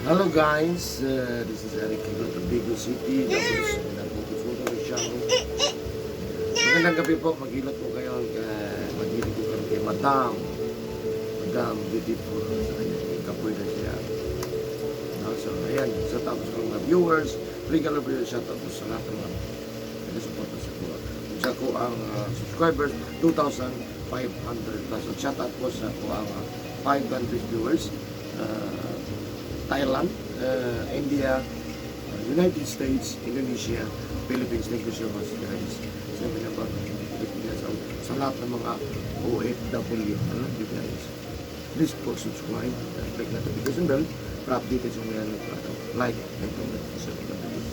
Hello guys, this is Eric Hilot of Baguio City. Tapos, nagpupuso ng channel. Magandang gabi po, maghilot po kayo. Maghilot po kayo kay Madam. Madam Beautiful. So, ayan, may kapoy na siya. No, so, ayan, sa tapos ko mga viewers, regalo po yung shout out po sa lahat ng mga nagsuporta sa ko. Sa ko ang subscribers, 2,500 plus. So, shout out po sa ko ang 5 countries viewers. Thailand, India, United States, Indonesia, Philippines. Thank you so much, guys. Sa mga sa lahat ng mga OFW. I love you guys. Please po subscribe and click notification bell para updated sa mga like and comment sa mga videos.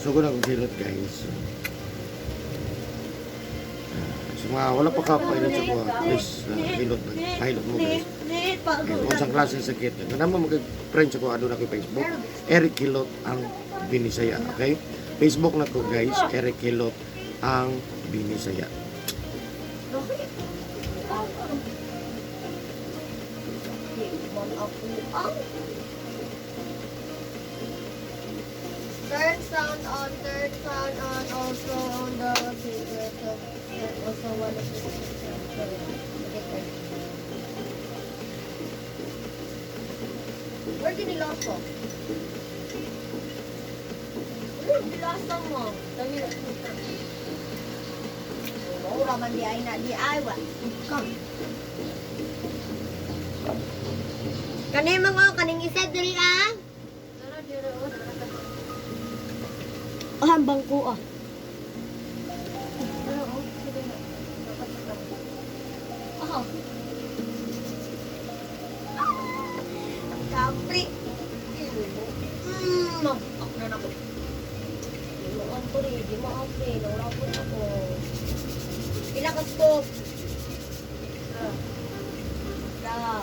So, kung akong hilot, guys. Sa mga wala pa ka-pilot sa kuha, please, hilot na. Pilot mo, guys. Kung unsang klase sa sakit. Kung naman mag-friend sa kuha, doon ako Facebook. Eric Hilot ang Binisaya. Okay? Facebook na ko, guys. Eric Hilot ang Binisaya. Turn sound on, turn sound on, also on the computer. So, turn also one of the system. Where did you lost mo? Where did you lost mo? Dami na kita. Mura man di ay na di ay wa. Come. Kani mga kaning isa diri ah. Oh, ang bangko ah. Oh. Kapri. Ako na nako. Di mo ang puri, di mo ang puri, nawala po ako. Pila ka scope? Da.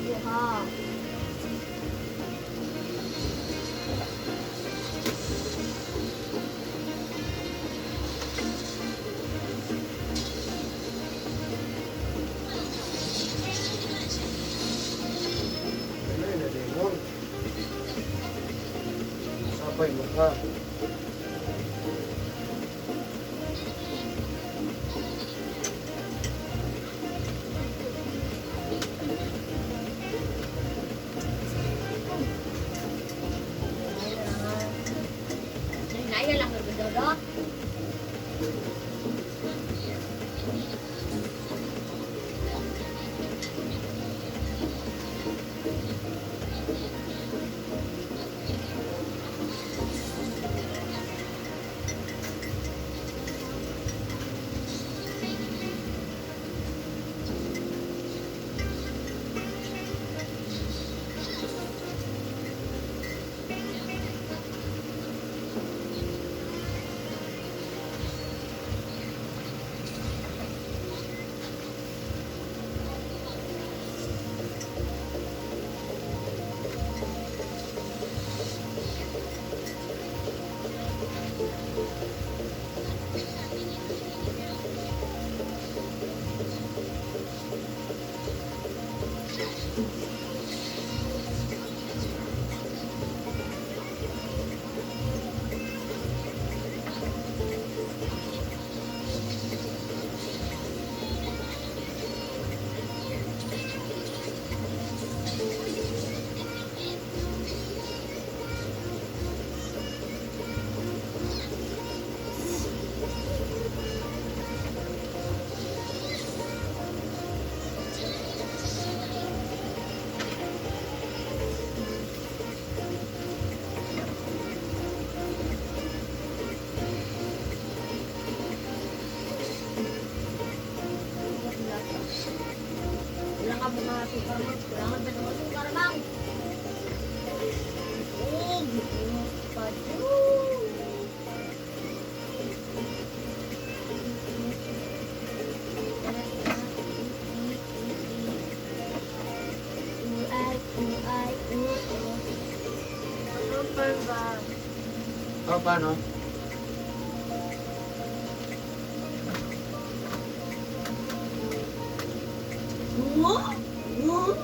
Duha. Ano yun, Lemon? Sabay mo ka. Naya lang ang dodo. Wala ka mga sukar mo. Kailangan ba ng sukar, mang? Oh, gusto pa O, paano? Wow! Wow!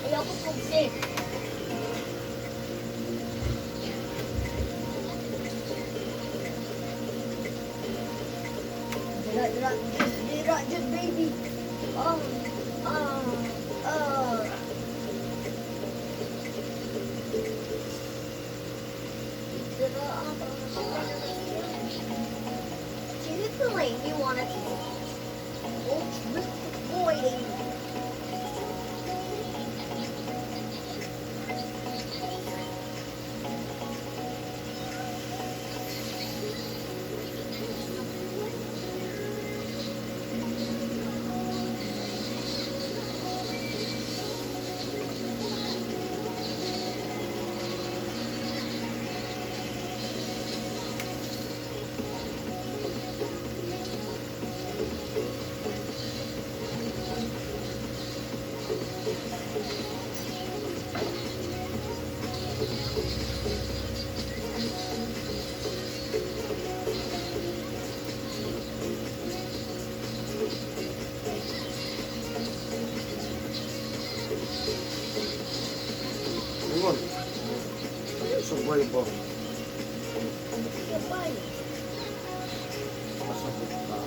Ayoko pugsi. Dira, dira, dira, dira, baby. Oh, oh, oh. Dira, ah, choose the lane you want to take. Oh, avoiding. Ingon. Sabay ba? Sabay. Pasabot ka.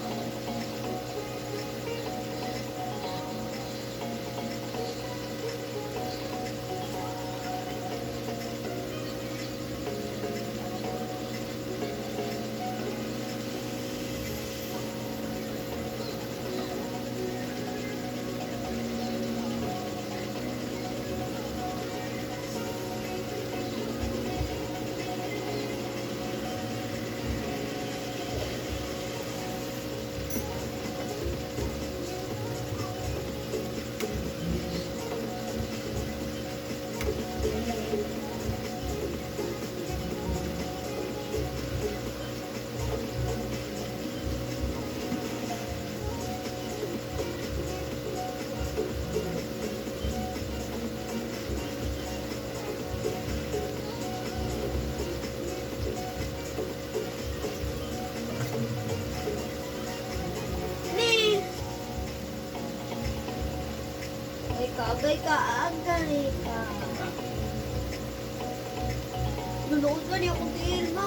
Me. Ikaw, ka, agay ka. Nunood ka niya akong tiil.